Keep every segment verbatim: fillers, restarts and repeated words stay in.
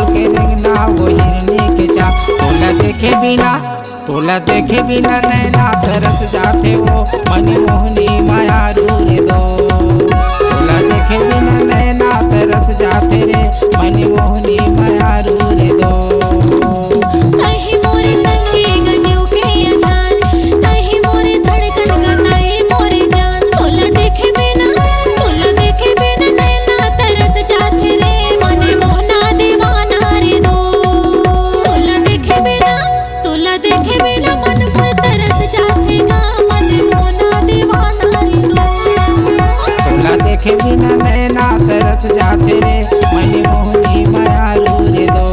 के रेंगना वो हिरनी के चाल। तोला देखे बिना, तोला देखे बिना नैना तरस जाथे वो मनमोहनी मायारू रे दो। तोला देखे बिना नैना तरस जाथे रे मनमोहनी मायारू रे दो। अहि मोरे संगी गजू के अनहार, अहि मोरे धड़कन गन, अहि मोरे जान। तोला देखे बिना, तोला देखे बिना नैना तरस जाथे रे, मने मोहना दीवाना रे दो। तोला देखे बिना, तोला देखे बिना मन मोर तरस जाथे गा, मने मोहना दीवाना रे दो। तोला देखे बिना नैना तरस जाथे रे, मने मोहनी मायारू रे दो।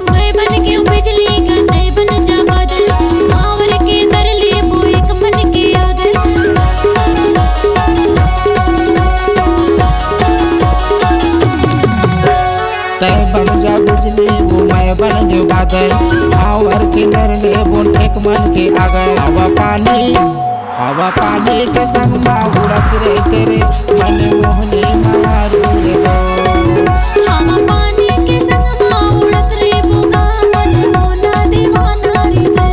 मैं बन गेंव बिजली गा, तैं बन जा बादल। भांवर के नर लेबो एक मन के आदर। तैं बन जा बिजली, वो मैं बन गेंव बादल। भांवर के नर लेबो एक मन के आदर। हवा पानी, हवा पानी के संग मा उड़त रहिथे रे, मनमोहनी मायारू रे दो। हवा पानी के संग मा उड़त रहिबो गा, मनमोहना दीवाना रे दो।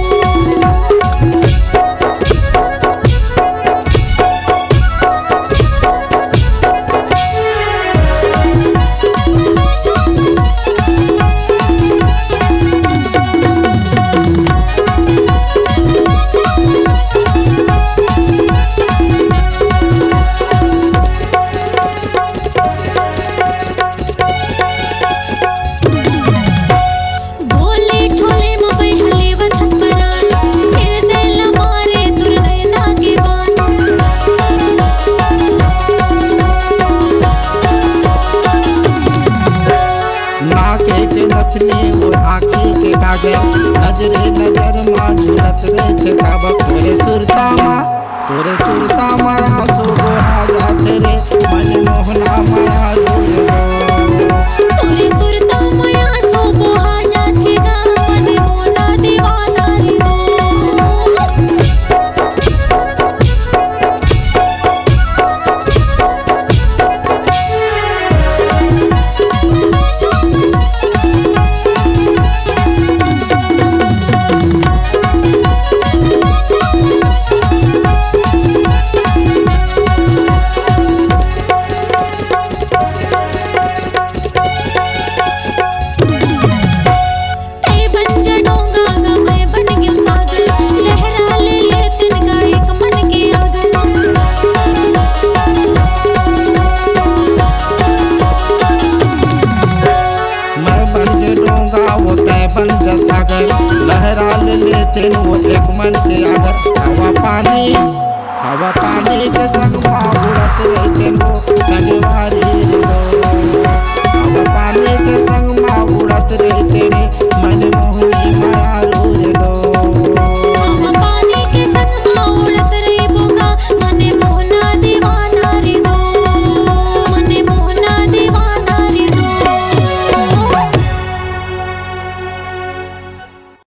भोले ठोले म बइहा लेवत हस परान, फिर से लमारे तुर नैना के बान। नाके के नथनी वो आँखी के काजर, नजरे नजर मा झूलत रहिथे काबर। तोरे सुरता मा, तोरे सुरता मा आंसू बोहा जाथे रे, मनमोहना मायारू रे दो। तोरे सुरता मा आंसू बोहा जाथे गा, मनमोहना दीवाना रे दो। तैं बन जा डोंगा गा, मैं बन गेंव सागर। लहरा ले ले तेन गा एक मन के आगर। मैं बन गेंव डोंगा, वो तैं बन जा सागर। लहरा ले ले तेन वो एक मन के आगर। हवा पानी, हवा पानी के संग मा उड़त रहिथे,